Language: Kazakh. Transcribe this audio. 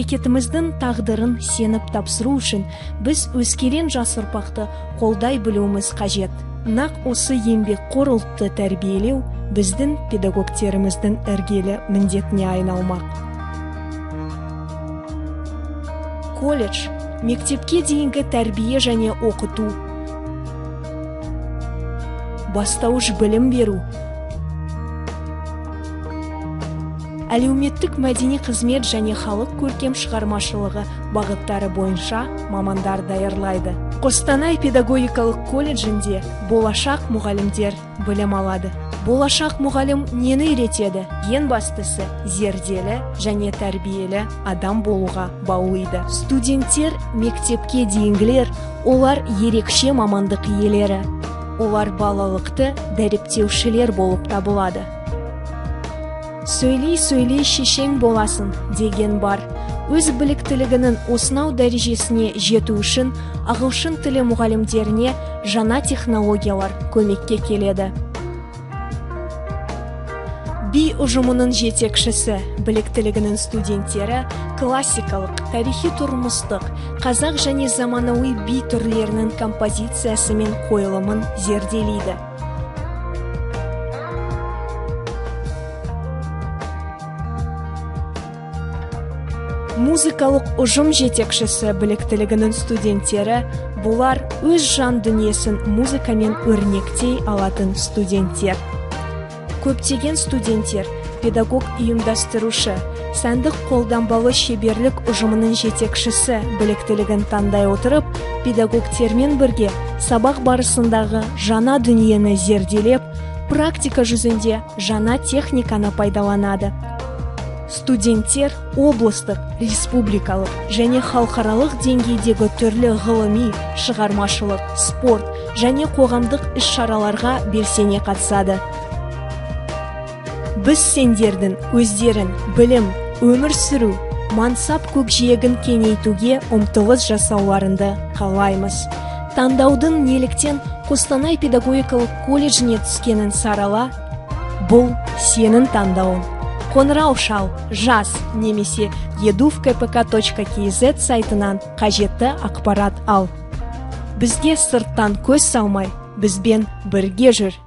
Мемлекетіміздің тағдырын сеніп тапсыру үшін біз өскелең жас ұрпақты қолдай білуіміз қажет. Нақ осы еңбекқор ұлтты тәрбиелеу біздің педагогтеріміздің іргелі міндетіне айналмақ. Колледж мектепке дейінгі тәрбие және оқыту, бастауыш білім беру, әлеуметтік мәдени қызмет және халық көркем шығармашылығы бағыттары бойынша мамандар даярлайды. Қостанай педагогикалық колледжінде болашақ мұғалімдер білім алады. Болашақ мұғалім нені үйретеді? Ең бастысы, зерделі және тәрбиелі адам болуға баулиды. Студенттер, мектепке дейінгілер, олар ерекше мамандық иелері. Олар балалықты дәріптеушілер болып табылады. Сөйлей сөйлей шешең боласың деген бар. Өз біліктілігінің осынау дәрежесіне жету үшін ағылшын тілі мұғалімдеріне жаңа технологиялар көмекке келеді. Би ұжымының жетекшісі біліктілігінің студенттері классикалық, тарихи тұрмыстық, қазақ және заманауи би түрлерінің композициясы мен қойылымын зерделейді. Музыкалық ұжым жетекшісі біліктілігінің студенттері бұлар өз жан дүниесін музыкамен өрнектей алатын студенттер. Көптеген студенттер педагог ұйымдастырушы, сәндік қолданбалы шеберлік ұжымының жетекшісі біліктілігін таңдай отырып, педагогтермен бірге сабақ барысындағы жаңа дүниені зерделеп, практика жүзінде жаңа техниканы пайдаланады. Студенттер облыстық, республикалық және халықаралық деңгейдегі түрлі ғылыми, шығармашылық, спорт және қоғамдық іс-шараларға белсене қатысады. Біз сендердің өздерін білім, өмір сүру, мансап көкжиегін кеңейтуге ұмтылыс жасауларыңды қалаймыз. Таңдаудың неліктен Қостанай педагогикалық колледжіне түскенін сарала, бұл сенің таңдауың. Қоңырау шал, жаз немесе edufkpk.kz сайтынан қажетті ақпарат ал. Бізге сырттан көз салмай, бізбен бірге жүр.